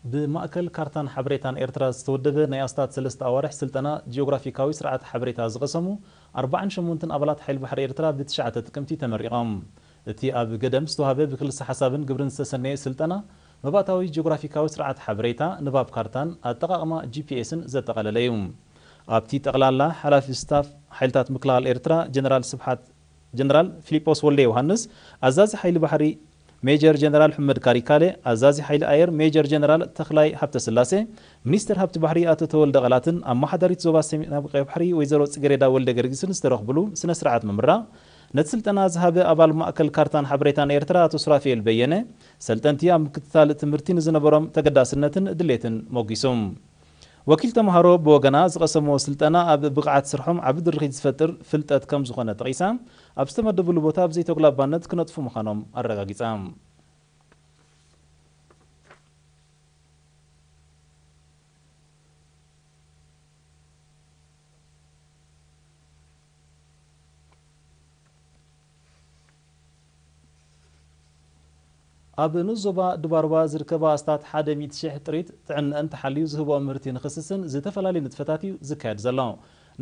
ብማእከል ካርታን ሓበሬታን ኤርትራ ዝተወደበ ናይ ኣስታት ሰለስተ ኣዋርሕ ስልጠና ጂኦግራፊካዊ ስርዓት ሓበሬታ ዝቐሰሙ ኣርባዓን ሸሞንተን ኣባላት ሓይሊ ባሕሪ ኤርትራ ብትሽዓተ ጥቅምቲ ተመሪቖም። እቲ ኣብ ገደም ዝተዋህበ ብክልሰ ሓሳብን ግብርን ዝተሰነየ ስልጠና መባእታዊ ጂኦግራፊካዊ ስርዓት ሓበሬታ፣ ንባብ ካርታን ኣጠቓቕማ ጂ ፒ ኤስን ዘጠቓለለ እዩ። ኣብቲ ጠቕላላ ሓላፊ ስታፍ ሓይልታት ምክልኻል ኤርትራ ጀነራል ስብሓት ጀነራል ፊሊጶስ ወልደ ዮሃንስ፣ ኣዛዚ ሓይሊ ባሕሪ ሜጀር ጀነራል ሕመድ ካሪካለ፣ ኣዛዚ ሓይሊ ኣየር ሜጀር ጀነራል ተኽላይ ሃብተስላሴ፣ ሚኒስትር ሃብቲ ባሕሪ ኣቶ ተወልደ ቐላትን ኣመሓዳሪት ዞባ ሰሜናዊ ቀይሕ ባሕሪ ወይዘሮ ጽጌሬዳ ወልደ ገርጊስን ዝተረኽብሉ ስነ ስርዓት ምምራቕ፣ ነቲ ስልጠና ዝሃበ ኣባል ማእከል ካርታን ሓበሬታን ኤርትራ ኣቶ ሱራፌል በየነ፣ ሰልጠንቲ ኣብ ምክትታል ትምህርቲ ንዝነበሮም ተገዳስነትን ድሌትን ሞጊሱ። ወኪል ተምሃሮ ብወገና ዝቐሰምዎ ስልጠና ኣብ ብቕዓት ስርሖም ዓቢ ድርኺት ዝፈጥር ፍልጠት ከም ዝኾነ ጠቒሳ፣ ኣብ ዝተመደብሉ ቦታ ብዘይተጉላባነት ክነጥፉ ምዃኖም ኣረጋጊጻ። ኣብ ንኡስ ዞባ ድባርባ ዝርከባ ኣስታት ሓደ ሚእቲ ሽሕ ጥሪት ጥዕነአን ተሓልዩ ዝህብኦ ምህርቲ ንኽስስን ዝተፈላለዩ ንጥፈታት እዩ ዝካየድ ዘሎ።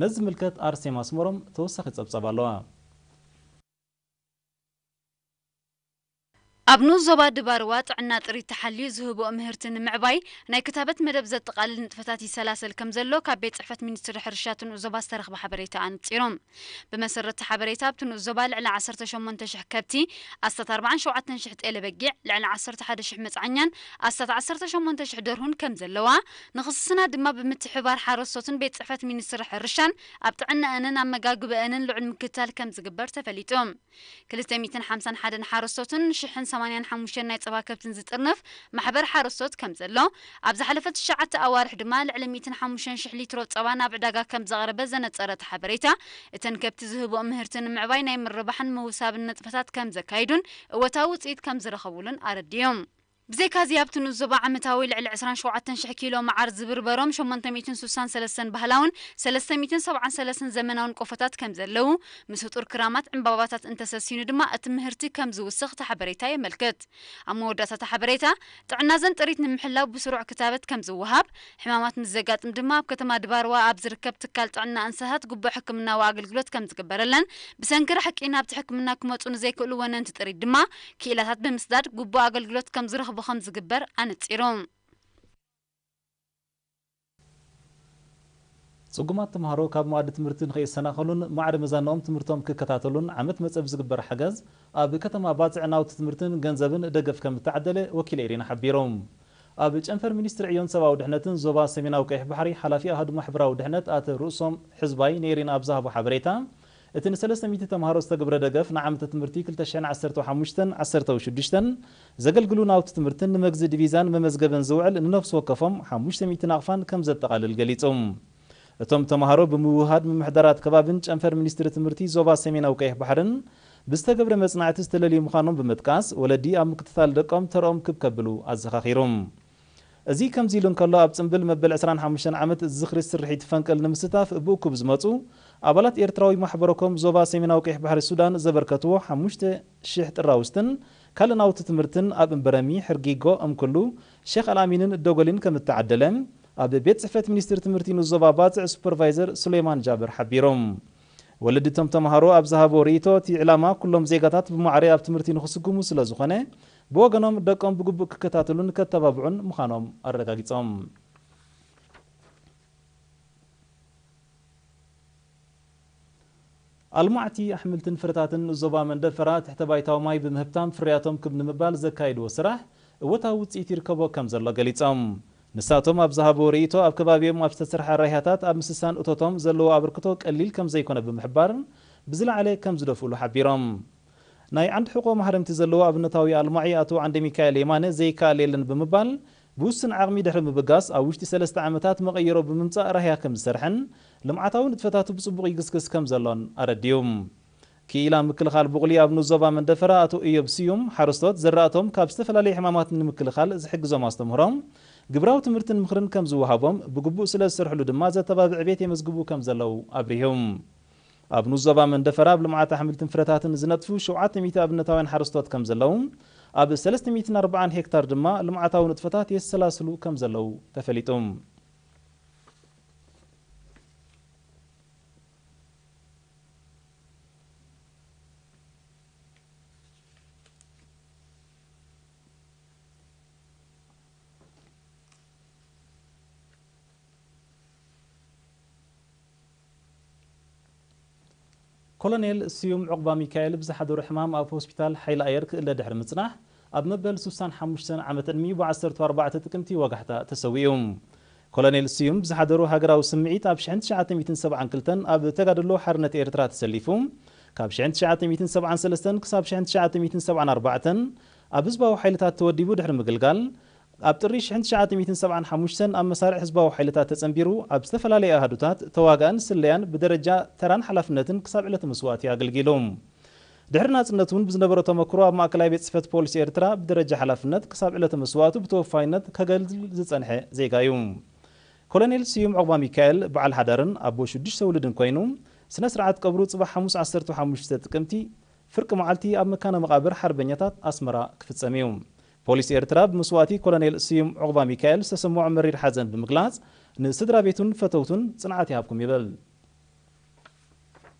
ነዚ ዝምልከት ኣርሴማ ኣስመሮም ተወሳኺ ጸብጻብ ኣለዋ። ኣብ ንኡስ ዞባ ድባርዋ ጥዕና ጥሪት ተሓልዩ ዝህብኦ ምህርቲ ንምዕባይ ናይ ክታበት መደብ ዘጠቓልል ንጥፈታት ይሰላሰል ከም ዘሎ ካብ ቤት ጽሕፈት ሚኒስትሪ ሕርሻ እቲ ንኡስ ዞባ ዝተረኽበ ሓበሬታ ኣነጺሩ። ብመሰረት እቲ ሓበሬታ ኣብቲ ንኡስ ዞባ ልዕሊ ዓሰርተ ሸሞንተ ሽሕ ከብቲ፣ ኣስታት ኣርባዓን ሸውዓተን ሽሕ ጤለ በጊዕ፣ ልዕሊ ዓሰርተ ሓደ ሽሕ መጽዓኛን ኣስታት ዓሰርተ ሸሞንተ ሽሕ ደርሁን ከም ዘለዋ፣ ንኽስስና ድማ ብምትሕብባር ሓረስቶትን ቤት ጽሕፈት ሚኒስትሪ ሕርሻን ኣብ ጥዕናኣንን ኣመጋግባኣንን ልዑል ምክትታል ከም ዝግበር ተፈሊጡ። ክልተ ሚእትን ሓምሳን ሓደን ሓረስቶትን ሽሕን ሰማንያን ሓሙሽተን ናይ ጸባ ከብትን ዝጥርንፍ ማሕበር ሓረስቶት ከም ዘሎ፣ ኣብ ዝሓለፈ ትሽዓተ ኣዋርሕ ድማ ልዕሊ ሚእትን ሓሙሽተን ሽሕ ሊትሮ ጸባ ናብ ዕዳጋ ከም ዘቕረበ ዘነጸረ እቲ ሓበሬታ፣ እተን ከብቲ ዝህብኦ ምህርቲ ንምዕባይ ናይ ምርባሕን ምውሳብን ንጥፈታት ከም ዘካይዱን እወታዊ ውጽኢት ከም ዝረኸቡሉን ኣረዲዮም። ብዘይካዚ ኣብቲ ንኡስ ዞባ ዓመታዊ ልዕሊ ዕስራን ሸውዓተን ሽሕ ኪሎ መዓር ዝብርበሮም ሸሞንተ ሚእትን ስሳን ሰለስተን ባህላውን ሰለስተ ሚእትን ሰብዓን ሰለስተን ዘመናውን ቆፎታት ከም ዘለዉ፣ ምስ ህጡር ክራማት ዕምባባታት እንተሰሲኑ ድማ እቲ ምህርቲ ከም ዝውስኽ እቲ ሓበሬታ የመልክት። ኣብ መወዳእታ እቲ ሓበሬታ፣ ጥዕና ዘን ጥሪት ንምሕላው ብስሩዕ ክታበት ከም ዝወሃብ፣ ሕማማት ምስ ዘጋጥም ድማ ኣብ ከተማ ድባርዋ ኣብ ዝርከብ ትካል ጥዕና እንስሳት ግቡእ ሕክምናዊ ኣገልግሎት ከም ዝግበረለን፣ ብሰንኪ ርሕቂ ናብቲ ሕክምና ክመጹ ንዘይክእሉ ወነንቲ ጥሪት ድማ ክኢላታት ብምስዳድ ግቡእ ኣገልግሎት ከም ዝረኽቡ ከም ዝግበር ኣነጺሩ። ጽጉማት ተምሃሮ ካብ መኣዲ ትምህርቲ ንኸይሰናኸሉን ማዕረ መዛንኦም ትምህርቶም ክከታተሉን ዓመት መጸ ብዝግበር ሓገዝ ኣብ ከተማ ባጽዕ ናውቲ ትምህርትን ገንዘብን ደገፍ ከም እተዓደለ ወኪል ኤሪና ሓቢሩ። ኣብ ጨንፈር ሚኒስትሪ ዕዮን ሰብኣዊ ድሕነትን ዞባ ሰሜናዊ ቀይሕ ባሕሪ ሓላፊ ኣሃዱ ማሕበራዊ ድሕነት ኣቶ ርእሶም ሕዝባይ ንኤሪና ኣብ ዝሃቦ ሓበሬታ፣ እቲ ንሰለስተ ሚእቲ ተምሃሮ ዝተገብረ ደገፍ ንዓመተ ትምህርቲ ክልተ ሽሕን ዓሰርተ ሓሙሽተን ዓሰርተ ሽዱሽተን ዘገልግሉ ናውቲ ትምህርትን ንመግዚ ዲቪዛን መመዝገበን ዝውዕል ንነፍሲ ወከፎም ሓሙሽተ ሚእቲ ናቕፋን ከም ዘጠቓልል ገሊጹ። እቶም ተምሃሮ ብምውህሃድ ምምሕዳራት ከባብን ጨንፈር ሚኒስትሪ ትምህርቲ ዞባ ሰሜናዊ ቀይሕ ባሕርን ብዝተገብረ መጽናዕቲ ዝተለልዩ ምዃኖም ብምጥቃስ፣ ወለዲ ኣብ ምክትታል ደቆም ተርኦም ክብ ከብሉ ኣዘኻኺሩ። እዚ ከምዚ ኢሉ እንከሎ፣ ኣብ ጽምብል መበል ዕስራን ሓሙሽተን ዓመት ዝኽሪ ስርሒት ፈንቅል ንምስታፍ ብእኩብ ዝመጹ ኣባላት ኤርትራዊ ማሕበረኮም ዞባ ሰሜናዊ ቀይሕ ባሕሪ ሱዳን ዘበርከትዎ ሓሙሽተ ሽሕ ጥራውስትን ካልእ ናውቲ ትምህርትን ኣብ እምበረሚ፣ ሕርጊጎ፣ እምክሉ፣ ሼኽ ኣልኣሚንን ደጎሊን ከም እተዓደለ ኣብ ቤት ጽሕፈት ሚኒስትሪ ትምህርቲ ንኡስ ዞባ ባጽዕ ሱፐርቫይዘር ሱሌማን ጃብር ሓቢሮም። ወለዲ እቶም ተምሃሮ ኣብ ዝሃቦ ርእይቶ፣ እቲ ዕላማ ኩሎም ዜጋታት ብማዕረ ኣብ ትምህርቲ ንኽስጉሙ ስለ ዝኾነ፣ ብወገኖም ደቆም ብግቡእ ክከታተሉን ከተባብዑን ምዃኖም ኣረጋጊጾም። ኣልማዕቲ ኣሕምልትን ፍረታትን ዞባ መንደፈራ ትሕተ ባይታዊ ማይ ብምህብታም ፍርያቶም ክብ ንምባል ዘካይድዎ ስራሕ እወታዊ ውጽኢት ይርከቦ ከም ዘሎ ገሊጾም። ንሳቶም ኣብ ዝሃብዎ ርእይቶ፣ ኣብ ከባቢኦም ኣብ ዝተሰርሐ ራህያታት ኣብ ምስሳን እቶቶም ዘለዎ ኣበርክቶ ቀሊል ከም ዘይኮነ ብምሕባር፣ ብዝለዓለ ከም ዝደፍእሉ ሓቢሮም። ናይ ዓንዲ ሕቆ ማህረምቲ ዘለዎ ኣብነታዊ ኣልማዒ ኣቶ ዓንደ ሚካኤል የማነ ዘይከኣል የለን ብምባል፣ ብውሱን ዓቕሚ ድሕሪ ምብጋስ ኣብ ውሽጢ ሰለስተ ዓመታት መቐይሮ ብምምጻእ ራህያ ከም ዝሰርሐን ልምዓታዊ ንጥፈታቱ ብጽቡቕ ይግስግስ ከም ዘሎን ኣረዲኡ። ክኢላ ምክልኻል ቡቕሊ ኣብ ንኡስ ዞባ መንደፈራ ኣቶ እዮብ ስዩም፣ ሓረስቶት ዘራእቶም ካብ ዝተፈላለዩ ሕማማት ንምክልኻል ዝሕግዞም ኣስተምህሮ፣ ግብራዊ ትምህርትን ምኽርን ከም ዝወሃቦም፣ ብግቡእ ስለ ዝሰርሕሉ ድማ ዘተባብዕ ቤት የመዝግቡ ከም ዘለዉ ኣብሪሁ። ኣብ ንኡስ ዞባ መንደፈራ ኣብ ልምዓት ኣሕምልትን ፍረታትን ዝነጥፉ ሸውዓተ ሚእቲ ኣብነታውያን ሓረስቶት ከም ዘለዉ ኣብ ሰለስተ ሚእትን ኣርባዓን ሄክታር ድማ ልምዓታዊ ንጥፈታት የሰላስሉ ከም ዘለዉ ተፈሊጡ። ኮሎኔል ስዩም ዑቕባ ሚካኤል ብዝሓደሮ ሕማም ኣብ ሆስፒታል ሓይሊ ኣየር ክእለ ድሕሪ ምጽናሕ፣ ኣብ መበል ስሳን ሓሙሽተን ዓመት ዕድሚኡ ብ ዓሰርተ ኣርባዕተ ጥቅምቲ ወጋሕታ ተሰዊኡ። ኮሎኔል ስዩም ብዝሓደሮ ሃገራዊ ስምዒት ኣብ ሽሕን ትሽዓተ ሚእትን ሰብዓን ክልተን ኣብ ተጋድሎ ሓርነት ኤርትራ ተሰሊፉ፣ ካብ ሽሕን ትሽዓተ ሚእትን ሰብዓን ሰለስተን ክሳብ ሽሕን ትሽዓተ ሚእትን ሰብዓን ኣርባዕተን ኣብ ህዝባዊ ሓይልታት ተወዲቡ ድሕሪ ምግልጋል፣ ኣብ ጥሪ ሽሕን ትሽዓተ ሚእትን ሰብዓን ሓሙሽተን ኣብ መሳርዕ ህዝባዊ ሓይልታት ተጸንቢሩ፣ ኣብ ዝተፈላለየ ኣሃዱታት ተዋጋእን ስለያን ብደረጃ ተራን ሓላፍነትን ክሳብ ዕለተ መስዋእቲ ኣገልጊሉ። ድሕሪ ናጽነት እውን ብዝነበሮ ተመክሮ ኣብ ማእከላይ ቤት ጽሕፈት ፖሊስ ኤርትራ ብደረጃ ሓላፍነት ክሳብ ዕለተ መስዋእቱ ብተወፋይነት ከገልግል ዝጸንሐ ዜጋ እዩ። ኮሎኔል ስዩም ዑቕባ ሚካኤል በዓል ሓዳርን ኣቦ ሽዱሽተ ውሉድን ኮይኑ፣ ስነ ስርዓት ቀብሩ ጽባሕ ሓሙስ ዓሰርተ ሓሙሽተ ጥቅምቲ ፍርቂ መዓልቲ ኣብ መካነ መቓብር ሓርበኛታት ኣስመራ ክፍጸም እዩ። ፖሊስ ኤርትራ ብመስዋእቲ ኮሎኔል ስዩም ዑቕባ ሚካኤል ዝተሰምዖ መሪር ሓዘን ብምግላጽ፣ ንስድራ ቤቱን ፈተውቱን ጽንዓት ይሃብኩም ይብል።